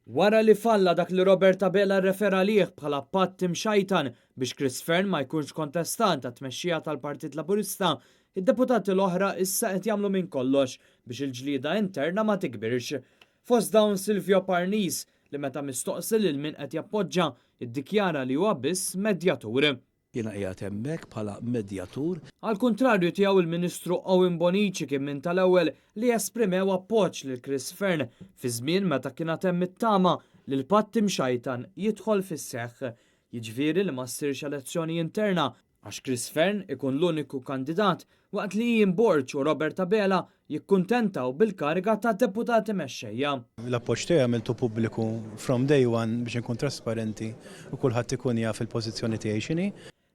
Wara li falla dak li Robert Abela rrefera għalih bħala patt imxajtan biex Chris Fearne ma jkunx kontestant għat-tmexxija tal-Partit Laburista, id-deputati l-oħra issa qed jagħmlu minn kollox biex il-ġlieda interna ma tikbirx. Fost dawn Silvio Parnis li meta mistoqsi lil min qed jappoġġa, iddikjara li huwa biss medjatur. Jiena qiegħed hemmhekk bħala medjatur. Għall-kuntrarju tiegħu il-Ministru Owen Bonnici kien minn tal-ewwel li esprimew appoġġ lil Chris Fearne fi żmien meta kien għad hemm it-tama li l-patt imxajtan jidħol fis-seħħ. Jiġifieri li ma ssirx elezzjoni interna għax Chris Fearne ikun l-uniku kandidat waqt li Ian Borg u Robert Abela jikkuntentaw bil-kariga ta' deputati mexxejja. L-appoġġ tiegħi għamiltu pubbliku from day one biex inkun trasparenti u kulħadd ikun jaf il-pożizzjoni tiegħi x'inhi.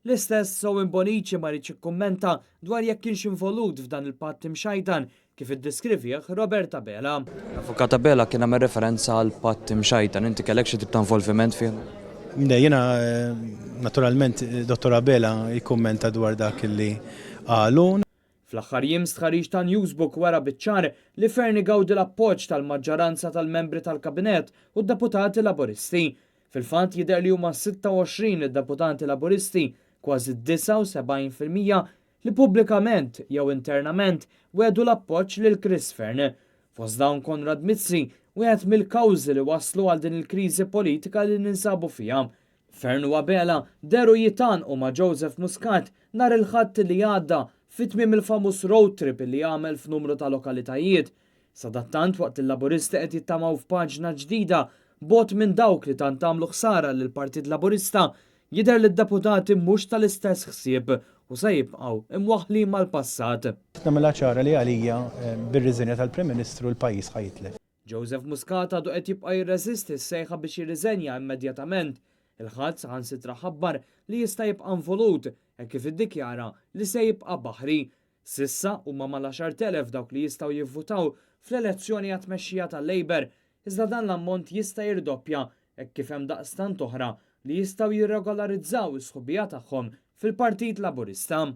L-istess Owen Bonnici ma riedx jikkummenta dwar jekk kienx involut f'dan il-patt imxajtan kif iddeskrivih Robert Abela. L-Avukat Abela kien għamel referenza għal patt imxajtan, inti kellek xi tip ta' involviment fih? Le, jiena naturalment Dottor Abela jikkummenta dwar dak li qal hu. Fl-aħħar jiem stħarriġ ta' Newsbook wera biċ-ċar li Fearne igawdi l-appoġġ tal-maġġoranza tal-membri tal-Kabinett u d-deputati Laburisti. Fil-fatt jidher li huma 26 id-deputati Laburisti, kważi 79%, li pubblikament jew internament wegħdu l-appoġġ lil Chris Fearne. Fost dawn Konrad Mizzi, wieħed mill-kawżi li wasslu għal din il-kriżi politika li ninsabu fiha. Fearne u Abela dehru jitgħannqu ma' Joseph Muscat nhar il-Ħadd li għadda fi tmiem il-famuż road trip li għamel f'numru ta' lokalitajiet. Sadattant waqt li l-Laburisti qed jittamaw f'paġna ġdida bogħod minn dawk li tant għamlu ħsara lill-Partit Laburista, jidher li d-deputati mhux tal-istess ħsieb u se jibqgħu imwaħħlin mal-passat. Nagħmilha ċara li għalija bir-riżenja tal-Prim Ministru l-pajjiż ħa jitlef. Joseph Muscat għadu qed jibqa' jirreżisti s-sejħa biex jirriżenja immedjatament. Il-Ħadd saħansitra ħabbar li jista' jibqa' involut hekk kif iddikjara li se jibqa' baħri. S'issa huma mal-10,000 dawk li jistgħu jivvutaw fl-elezzjoni għat-tmexxija tal-Labour, iżda dan l-ammont jista' jirdoppja hekk kif hemm daqstant oħra li jistgħu jirregolarizzaw is-sħubija tagħhom fil-Partit Laburista.